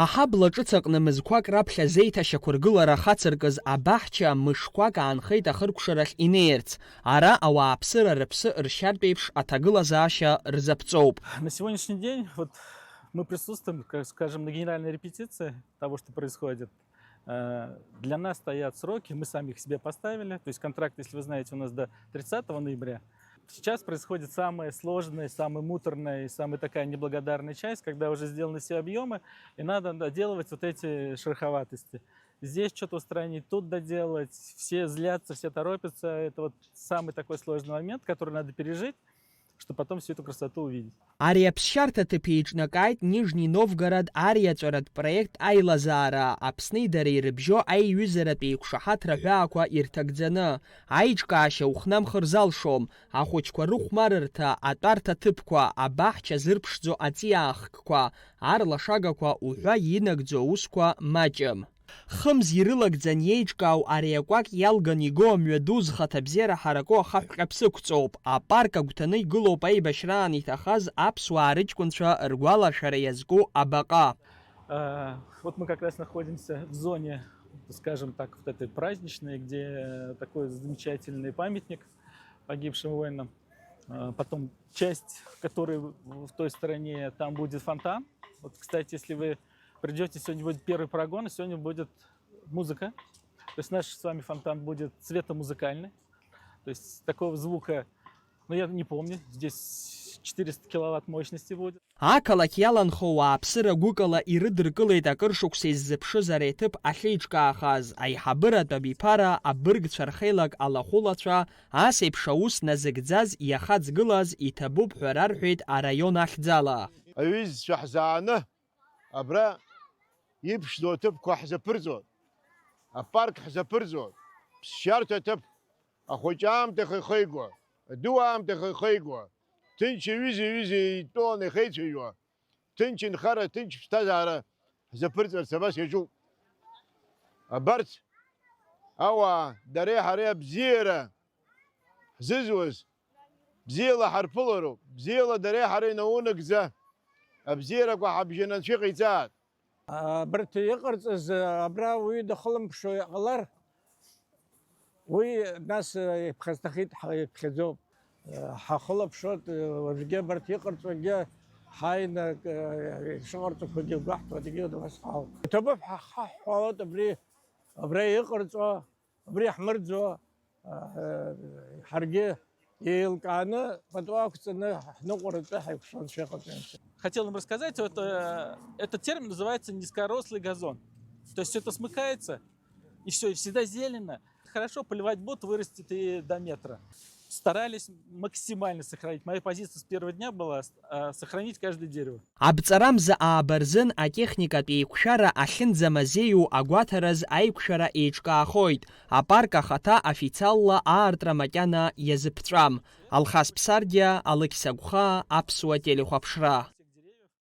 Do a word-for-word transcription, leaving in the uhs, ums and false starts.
Аҳабла ҿыц аҟны мызқәак раԥхьа зеиҭашьақәыргылара ахацыркыз абаҳча мышқәак аанхеит ахыркәшарахь инеирц, ара ауааԥсыра рыԥсы ршьартә еиԥш аҭагылазаашьа рзаԥҵоуп. На сегодняшний день вот мы присутствуем, как скажем, на генеральной репетиции того, что происходит. Э, Для нас стоят сроки, мы сами их себе поставили. То есть контракт, если вы знаете, у нас до тридцатого ноября. Сейчас происходит самая сложная, самая муторная и самая такая неблагодарная часть, когда уже сделаны все объемы, и надо доделывать вот эти шероховатости. Здесь что-то устранить, тут доделать, все злятся, все торопятся. Это вот самый такой сложный момент, который надо пережить, чтобы потом всю эту красоту увидеть. Ари аԥсшьарҭа ҭыԥ еиҿнакааит Нижни Новгород ариаҵәаратә проект Аилазаара, Аԥсни дареи рыбжьоу аиҩызаратә еиқәшаҳаҭра ҳәаақәа ирҭагӡаны. Аиҿкаашьа ухнамхыр залшом, ахәыҷқәа рыхәмарырҭа, атәарҭа ҭыԥқәа, абаҳча зырԥшӡо аҵиаахкқәа, арлашагақәа уҳәа инагӡо аусқәа маҷым. Хымз ирылагӡан иеиҿкаау ари акәакь иалган игоу амҩаду зхаҭабзиара ҳараку ахаҳә ҟьаԥсықәҵоуп. Апарк агәҭаны игылоуп аибашьраан иҭахаз аԥсуаа рыҷкәынцәа ргәаларшәара иазку абаҟа. Э, Вот мы как раз находимся в зоне, скажем так, вот этой праздничной, где такой замечательный памятник погибшим воинам. Э, Потом часть, которая в той стороне, там будет фонтан. Вот, кстати, если вы придете, сегодня будет первый прогон, и сегодня будет музыка. То есть наш с вами фонтан будет цветомузыкальный. То есть такого звука, ну, я не помню, здесь четыреста киловатт мощности будет. Ақалақь иаланхо ауааԥсыра гәыкала ирыдыркылеит акыр шықәса иззыԥшыз ари аҭыԥ ахьеиҿкаахаз, аиҳабыратә абиԥара абыргцәа рхеилак алахәылацәа, ас еиԥш аус назыгӡаз иахаҵгылаз иҭабуп ҳәа рарҳәеит араион ахьӡала. Аҩызцәа ҳзааны абра иԥшӡоу аҭыԥқәа ҳзаԥырҵоит, апарк ҳзаԥырҵоит, ԥсшьарҭа ҭыԥ, ахәыҷы аамҭа ихеихеигуа, аду аамҭа ихеихеигуа, ҭынч иҩыза-ҩыза еидтәаланы ихеицәажәо, ҭынч нхара, ҭынч ԥсҭазаара ҳзаԥырҵарц абас иаҿуп. Абарҭ ауаа дареи ҳареи абзиара ҳзызуаз, бзиала ҳарԥылароуп, бзиала дареи ҳареи наунагӡа абзиарақәа ҳабжьананцәа иҟаиҵааит. Абарҭ иҟарҵаз абра уаҩы дахылымԥшуа иҟалар, уи нас иԥхасҭахеит, ҳа иԥхьаӡоуп. Ҳахылаԥшуеит, уажәгьы абарҭ иҟарҵогьы ҳааины, ак, ишыҟарҵақәагьы гәаҳҭо, адагьы убас ҳауп. Иҭабуп ҳа-, ҳаҳҳәалоит абри, абра иҟарҵо, абри ҳмырӡо, ҳаргьы еилкааны пату ақәҵаны ҳныҟәаратәы ҳаиқәшәо анцәа иҟаҵаҩ. Хотел вам рассказать, вот э, этот термин называется низкорослый газон. То есть все это смыкается, и все, и всегда зелено. Хорошо, поливать будут, вырастет и до метра. Старались максимально сохранить. Моя позиция с первого дня была э, сохранить каждое дерево. Абҵарамза ааба рзын атехникатә еиқәшәара ахьынӡамазеиу агәаҭараз аиқәшәара еиҿкаахоит, апарк ахаҭа официалла аартра макьана иазыԥҵәам. Алхас Ԥсардиа, Алықьса Гәхаа, Аԥсуа телехәаԥшра.